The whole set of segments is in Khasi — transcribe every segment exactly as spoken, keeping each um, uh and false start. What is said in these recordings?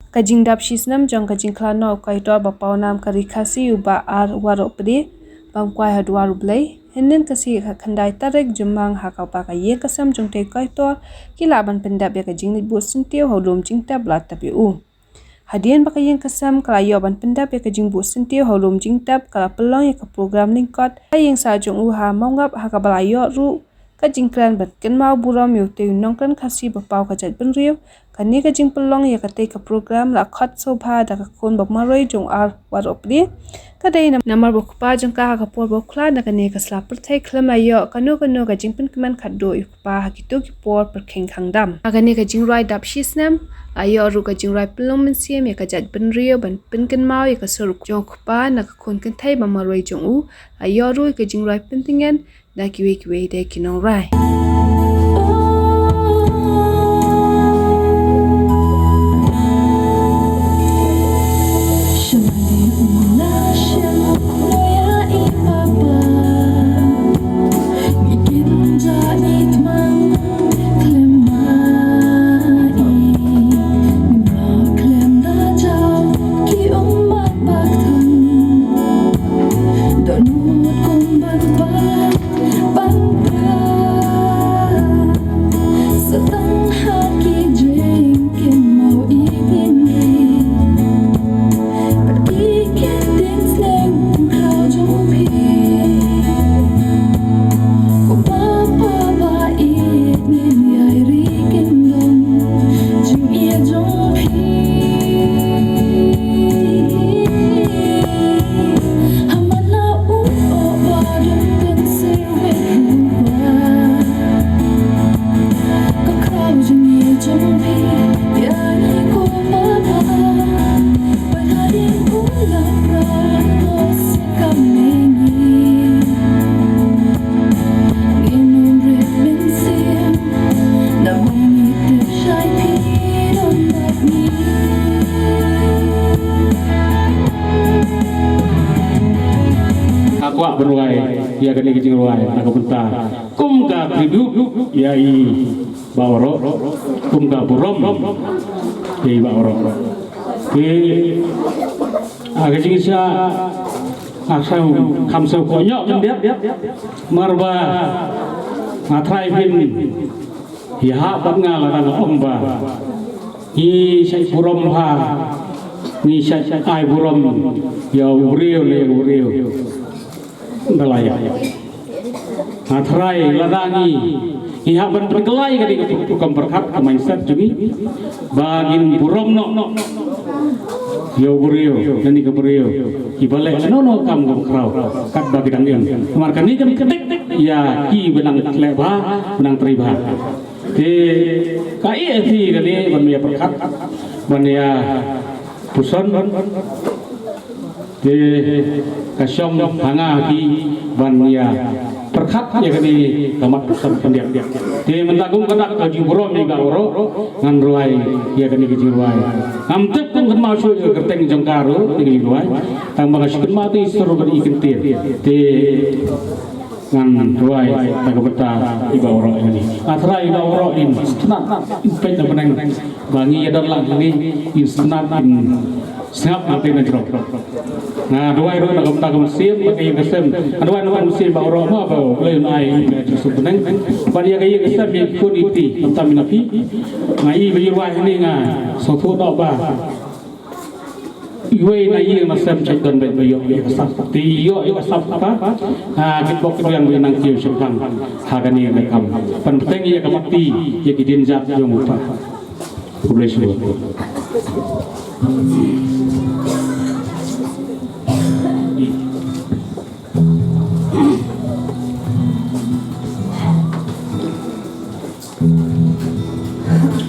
Ka jingdap shisnem jong ka jingkhlad noh u Kaitor ba pawnam ka Ri Khasi u Bah R Waroh Pde, bam kwai ha dwar U Blei, hynnin ka sngi khatkhyndai tarik Jymmang ha kaba ka ïing ka sem jong utei u Kaitor ki lah ban pyndep ïa ka jingleit buh syntiew ha u lum jingtep ba la tep ïa u. Hadien ba ka ïing ka sem ka la ïoh ban pyndep ïa ka jingbuh syntiew ha u lum jingtep, ka la pynlong ïa ka program lyngkot ha ïing sah jong u ha Mawngap, ha kaba la ïoh ruh ka jingkren ban kynmaw burom ïa utei u nongkren Khasi ba paw ka jaitbynriew. Kane ka jingpynlong ïa katei ka program la khot sngewbha da ka khun ba marwei jong u R Waroh Pde. Ka dei namar ba u kpa jong ka ha ka por ba u khlad na kane ka sla pyrthei khlem la ïoh kano kano ka jingpynkmen khatduh ïa u kpa ha kito ki por pyrkhing khang dam. Ha kane ka jingrwai dap shisnem la ïoh ruh ka jingrwai pynlong mynsiem ïa ka jaitbynriew ban pynkynmaw ïa ka sur jong u kpa na ka khun kynthei ba marwei jong u. La ïoh ruh ïa ka jingrwai pyntngen da kiwei kiwei de ki nongrwai. Nga kwah ban rwai ïa kane ka jingrwai na ka bynta kum ka tribute ïa i Bah Waroh, kum ka burom ïa i Bah Waroh. Te ha ka jingshisha nga sngewkham sngewkmen ïoh ban dep, namar ba nga trai phin ïa hap bad nga lada nga ong ba ngi shait burom ha, ngi shait ai burom ïa u briew ne ïa u briew. Nga la ïa, nga trai lada ngi, ngi hap ban pynkylla ka dei ka rukom pyrkhat, ka mindset jong ngi ba ngin burom noh ïa u briew ne ïa ka briew kiba leh kano kano ka kam kaba khraw katba ki dang im. Namar kane kan kdew ïa ki ba nang leh bha, ba nang trei bha. Te ka ïa phi kane ban ïa pyrkhat, ban ïa puson. Te ka shong ha nga ki ban ïa pyrkhat ïa kane ka mat puson khyndiat. Te mynta kum ka dak ka jingburom ïa i Bah Waroh ngan rwai ïa kane ka jingrwai. Ngam tip kum kynmaw shuh ïa ka kyrteng jong ka ruh ïa ka jingrwai. Tang ba nga shu kynmaw te i sur bad i kyntien. Te ngan rwai na ka bynta i Bah Waroh ïa ngi. Nga trai i Bah Waroh in sngap, in peit na bneng ba ngi ïa don lang hangne, in sngap, in sngap na te na jrong. Nga rwai ruh na ka bynta ka mynsiem bad ka ïing ka sem. Nga rwai na ka mynsiem Bah Waroh mo ba U Blei un ai ka jingsuk bneng bad ïa ka ïing ka sem ïa ki khun ki kti. Khamtam ïa phi, nga i ba i rwai hangne nga sngewthuh noh ba iwei na ïing na sem shait don beit ba ïoh ïa ka sap. Te ïoh ïa ka sap kpa, ha, ki bok ki biang ba nang kiew shaphrang ha kane ka kam. Ban bteng ïa ka mati ïa ki dienjat jong u kpa. Khublei shibun.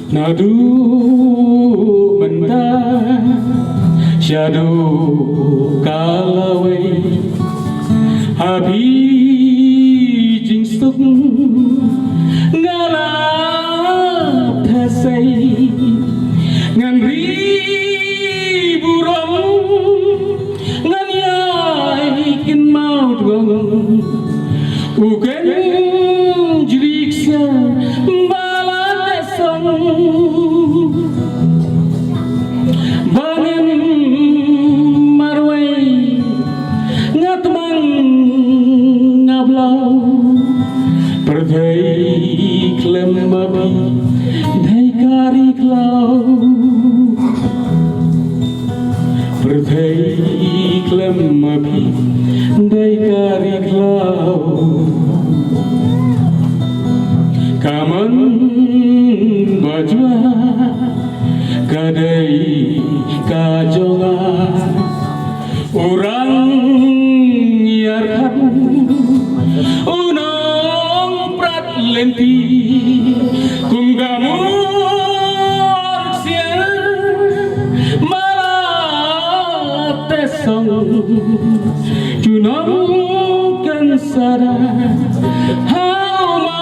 Naduh mynta shaduh ka lawei, ha phi jingsuk nga la thasei, ngan ri burom ngan ïai kynmaw dwang u kynjri ksiar ba la teh song. Dei ka ri khlaw. Pyrthei khlem ma phi dei ka ri khlaw. Ka mon ba jua ka dei ka jong nga. U rang ïar khan u nongprat lynti kum ka mur ksiar. Mala te song junom kan sada ha u ma.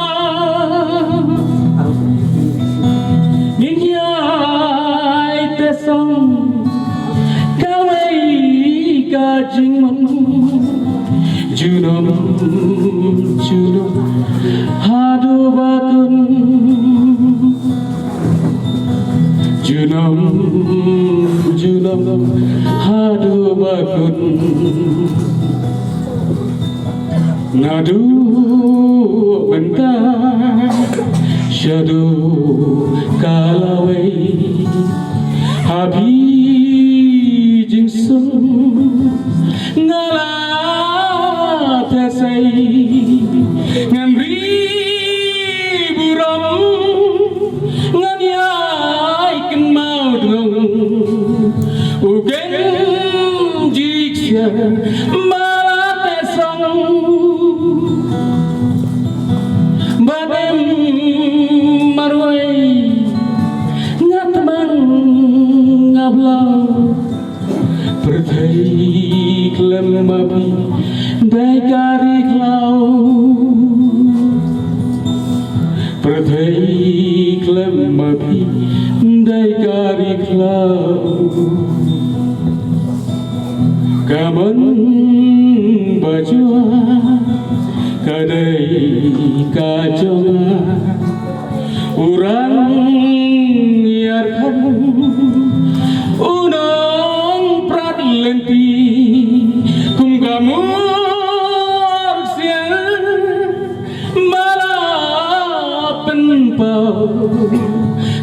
Ngin ïai te song kawei ka jingmon. Junom junom haduh ba kun. Junom junom haduh ba kun. Naduh mynta shaduh ka lawei ha phi jingsum nga la theh sei. Ngan ri burom ngan ïai kynmaw dong u keng jiksia mala te song. Ba dem marwei nga tmang nga blau. Pyrthei khlem ma phi dei ka ri khlaw. Pyrthei khlem ma phi dei ka ri khlaw. Ka mon ba jua ka dei ka jong nga. U rang ïar khan u nongprat lynti kum ka mur ksiar. Mala pynpaw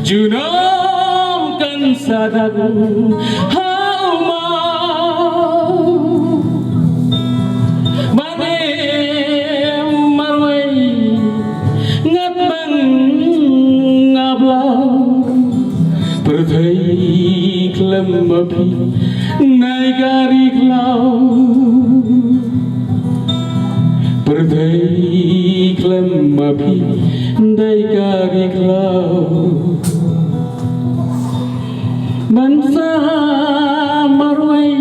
junom kan sadak ha u ma. Ba dem marwei nga tmang nga blau. Pyrthei khlem ma phi dei ka ri khlaw. Pyrthei khlem ma phi dei ka ri khlaw. Ban sa marwei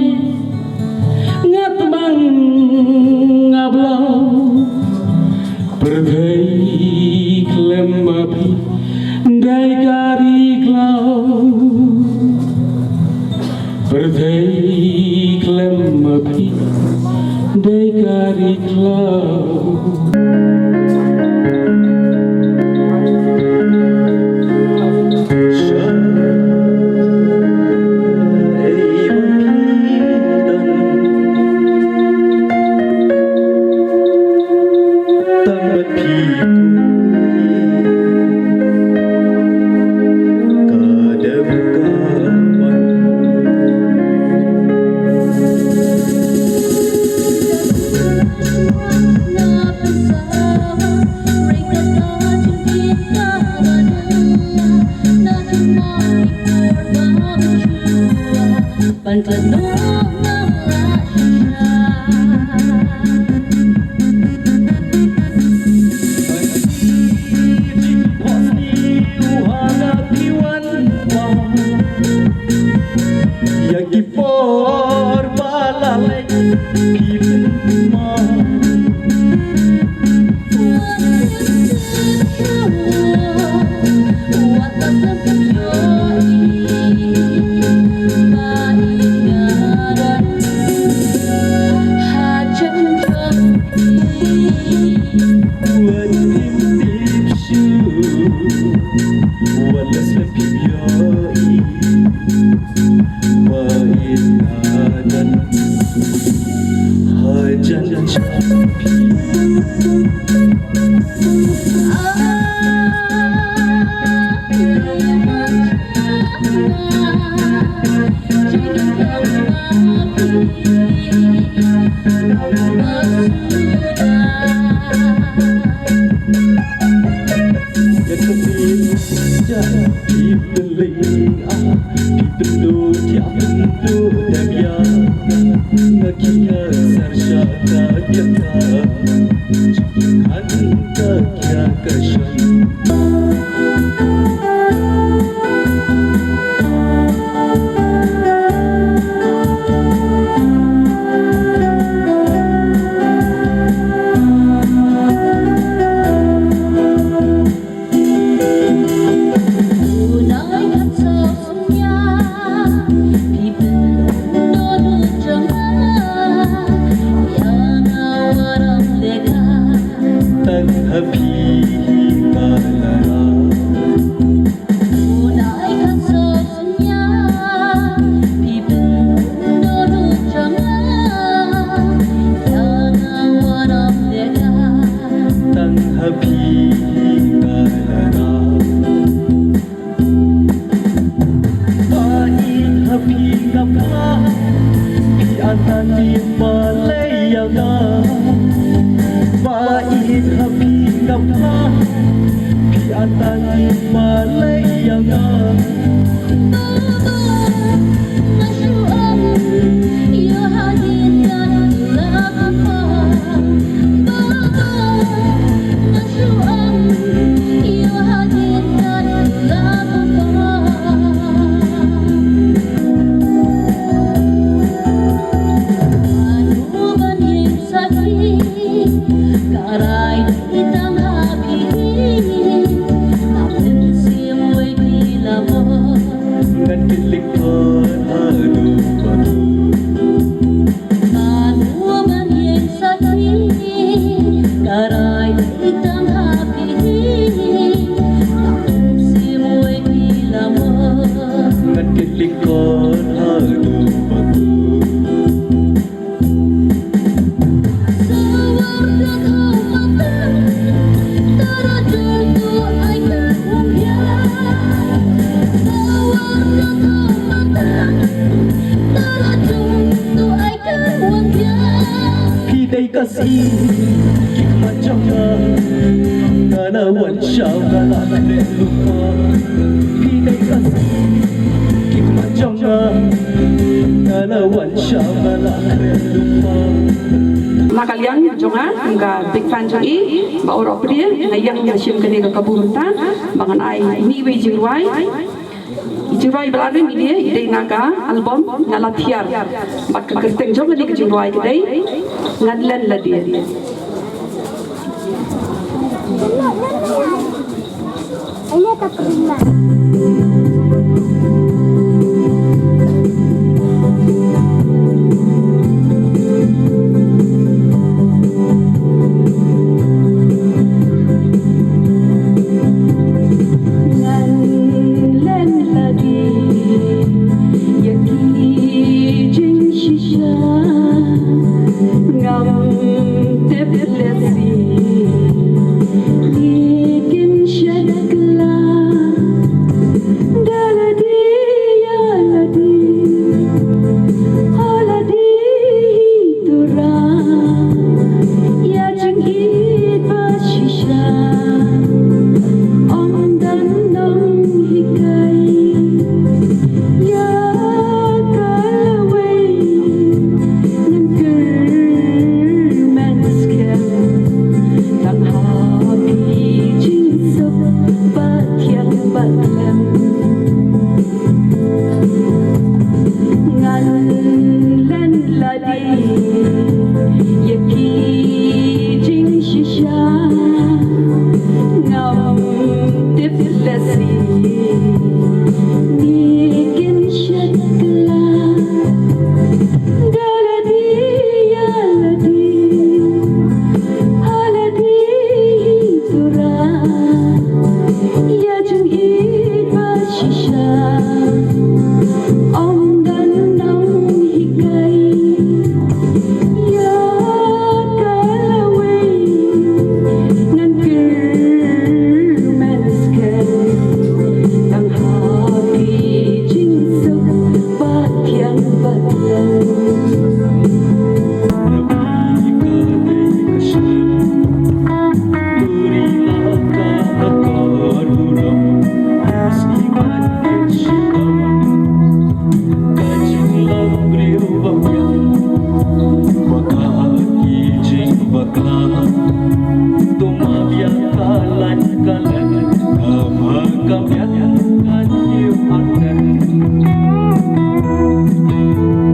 nga tmang nga blau. Pyrthei khlem ma phi dei ka ri khlaw. Pyrthei khlem ma phi dei ka ri khlaw. Ïa ki por ba la leit ki pynmong. Phi dei ka si ki khmat jong nga, nga la wan shaw nga la khreh lypa. Phi dei ka si ki khmat jong nga, nga la wan shaw nga la khreh lypa. Na ka liang jong nga, ka big fan jong i, Bah Oroh Pdie, nga ïeng nga shim kane ka kabu mynta ba ngan ai ine iwei i jingrwai. I jingrwai ba la rim ine i dei na ka album Nga La Thiar. Bad ka kyrteng jong kane ka jingrwai ka dei Ngan Len Lade. Ngan len lade ïa ki jingshisha, ngam tip lehse ki kin shet kylla.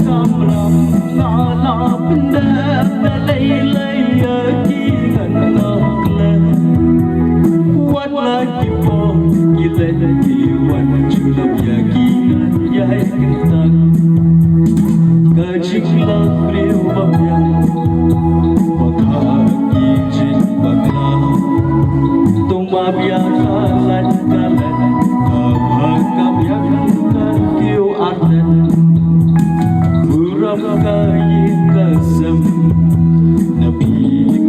Kamram nga la pyndep da lei lei ïa ki ngan nongkhleh. Wat la ki por ki leit ki wan, junom ïa ki ngan ïai kyntang. Ka jingkhlad briew ba biang, ba kha ki jingbakla. To map ïa ka lait ka lait, ka bha ka biang kan kiew artat. Burom ka ïing ka sem, na phi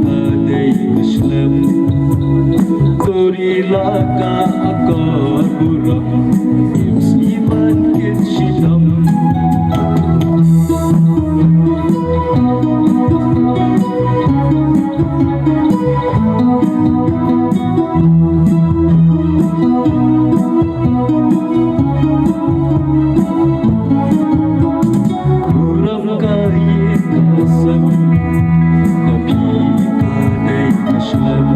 ka dei ka shlem. To ri la ka akor burom, im sngewbha kit shitom. Burom ka ïing ka sem, na phi ka dei ka shlem.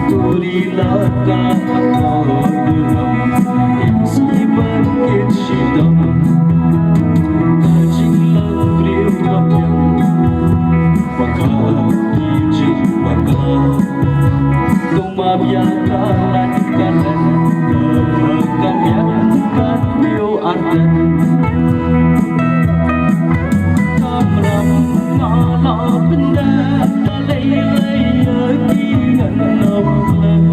To ri la ka akor burom, im sngewbha kit shitom. Ka jinglong briew ba biang, ba kha ki jingbakla. To map ïa ka lait ka lait, ka biang kan kiew artat. Kamram nga la pyndep da lei lei ïa ki ngan nongkhleh.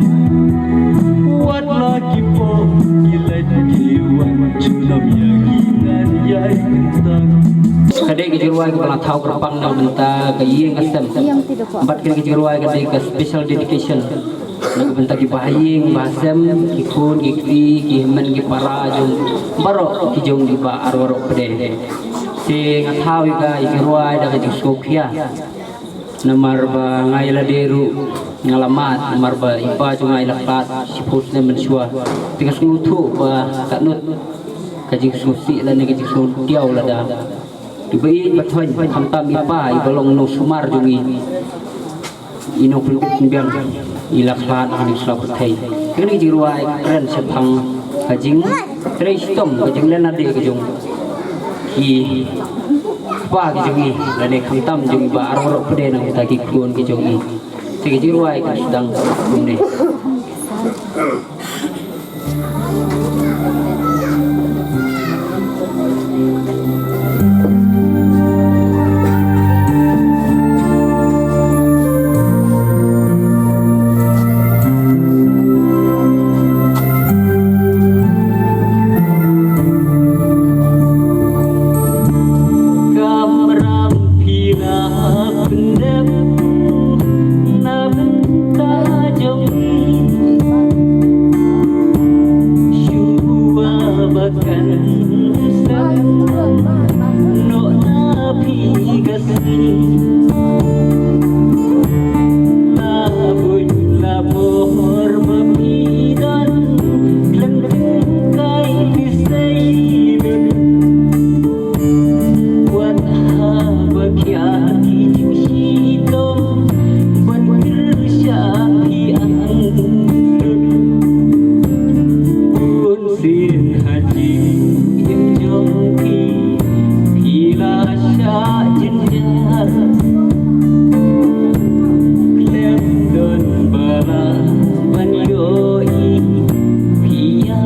Wat la ki por ki leit ki wan, junom ïa ki ngan ïai kyntang. Ka dei ka jingrwai kaba la thaw kyrpang na ka bynta ka ïing ka sem. Bad kane ka jingrwai ka dei ka special dedication na ka bynta ki bahaïing bahasem, ki khun ki kti, ki hynmen ki para jong baroh ki jong kiba ar baroh pdeng. Te nga thaw ïa ka jingrwai da ka jingsngewkhia. Namar ba nga ïa lade ruh nga la mad, namar ba i pa jong nga i la khlad shiphew snem mynshuwa. Te nga sngewthuh ba katno ka jingsngewsih lane ka jingsngewdiaw lada kiba ïeit ba thoiñ, khamtam i pa iba long nongsumar jong ngi, i nongpynbiang, i la khlad ha kane ka sla pyrthei. Kane ka jingrwai ka kren shaphang ka jingtrei shitom, ka jinglen lade ka jong ki kpa ki jong ngi, lane khamtam jong i ba ar baroh pdeng, nangta ki khun ki jong ngi. Te ka jingrwai ka sdang kumne. Kamram phi la pyndep na bynta jong ngi. Shuwa ba kan sah noh na phi ka sngi. La buit la bor ba phi don, khlem tyngkai phi sei lut. Wat haba khia ki jingshitom ban pyrshah phi angnud. Bunsien ha jingim jong phi, phi la shah jynjar. Khlem don ba lah ban ïohi phi ïa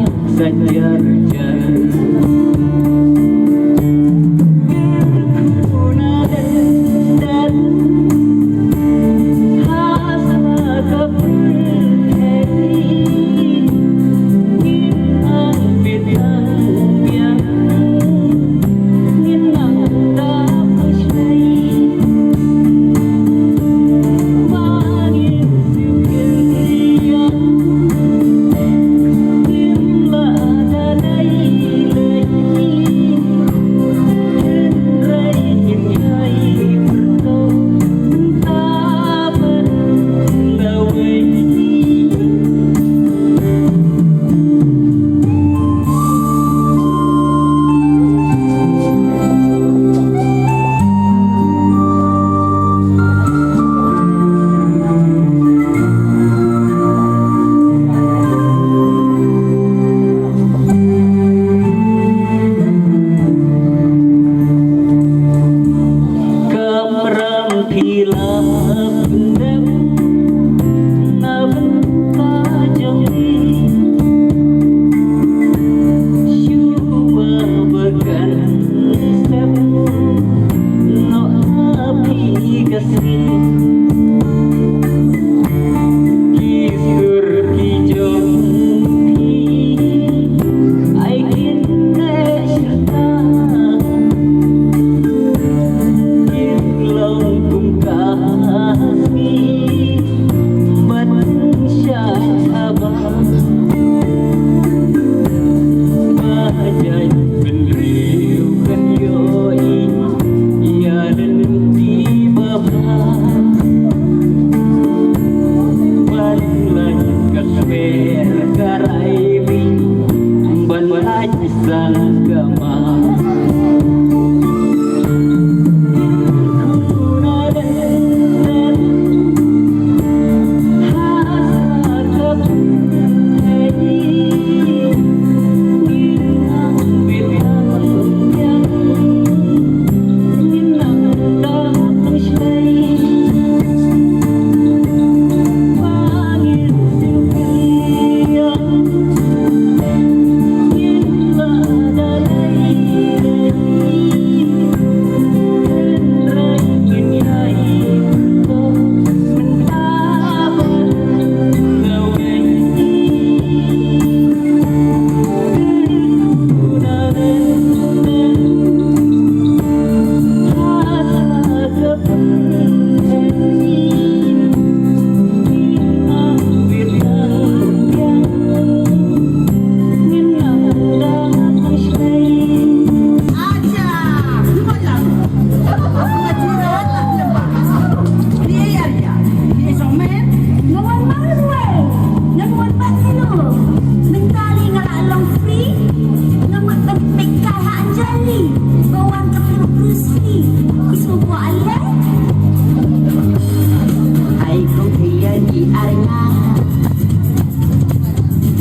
Ai kong thei ïa ngi ar nga,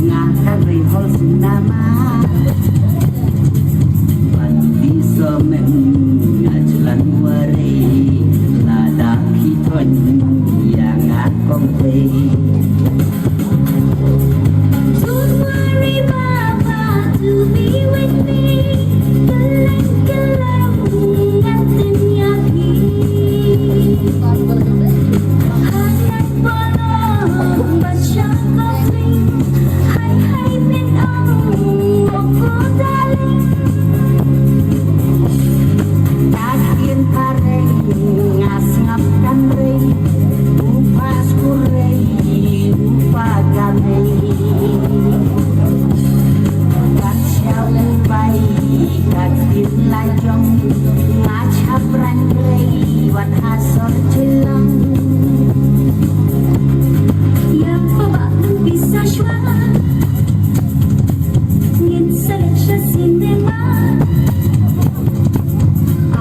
nga ka rei hol sum namar. Ban di somen nga jlan warei, lada phi thon ïa nga kong thei. Don't worry, Baba, to be with me. Kylleng kylleng ngan tip ïa phi. Hangne ba long ba shong kong thei. Hai hai phin ong, oh, oh, darling. Ka ktien phareng nga sngap kan rei, u phas kurei, u pha ka mei. Ka sha u bai, ka ktien la jong, nga shaphrang rei, wat ha sor Shillong. Ïa phi ba pynpisa shuwa. Ngin sa leit sha cinema.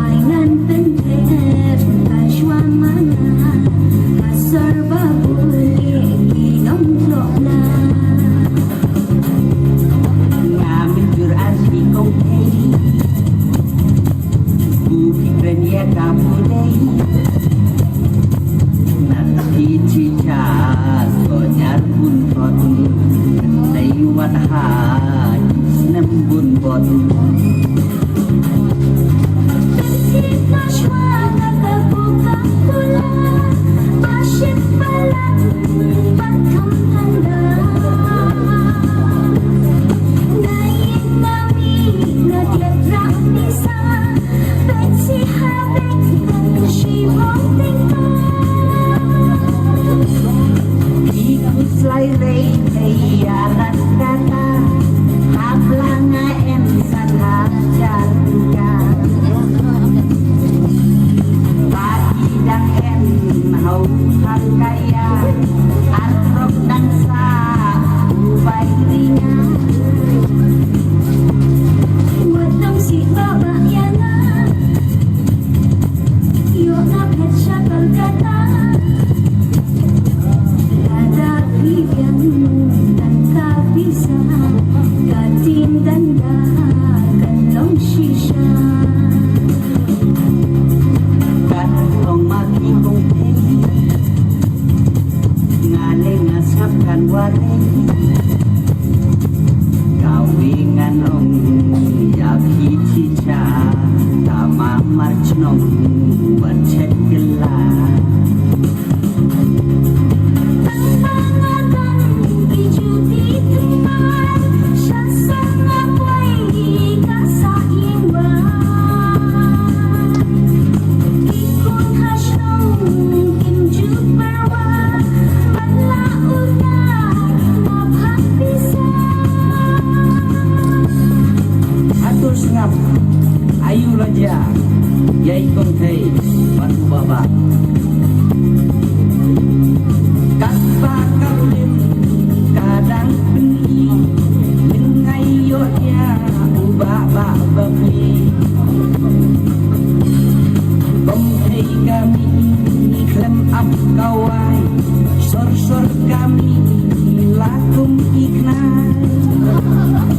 Ai ngan pynthep ka shuwa ma nga. Ka sor ba bun ïa ki nongtrok na. Nga mynjur ar shi kong thei. Bun ki kren ïa ka pudei. Nat ki chicha ko nyar bun kot. Dei wat ha snem bun kot. Pynthip na shuwa na ka Coca-Cola. Ba shit palat ban kham thanda. Na ïing na mih na tiap rah pisa. Ïoh na phet sha Kolkata. Lada phi biang tang ka visa, ka tin dang da kan long shisha. Kat ong ma ki kong thei. Nga leh nga sngap kan warei. Kawei ngan ong ïa phi chicha, tang ma mar chnong wat chet kylla. Tang ma nga dang ki juti tymmen, sha song nga poi ka sa ïing ba. Ki khun ha shnong kim ju pyrwa, ban la u nai ma phah pisa. Hato sngap, ayu la jia, ïa i kong thei, bad u baba. Katba ka film ka dang pyni, lyngngai ïoh ïa u Ba ba ba pli. Bom hei kami ni klem ap kawai. Sor sor kami ni lakum iknai.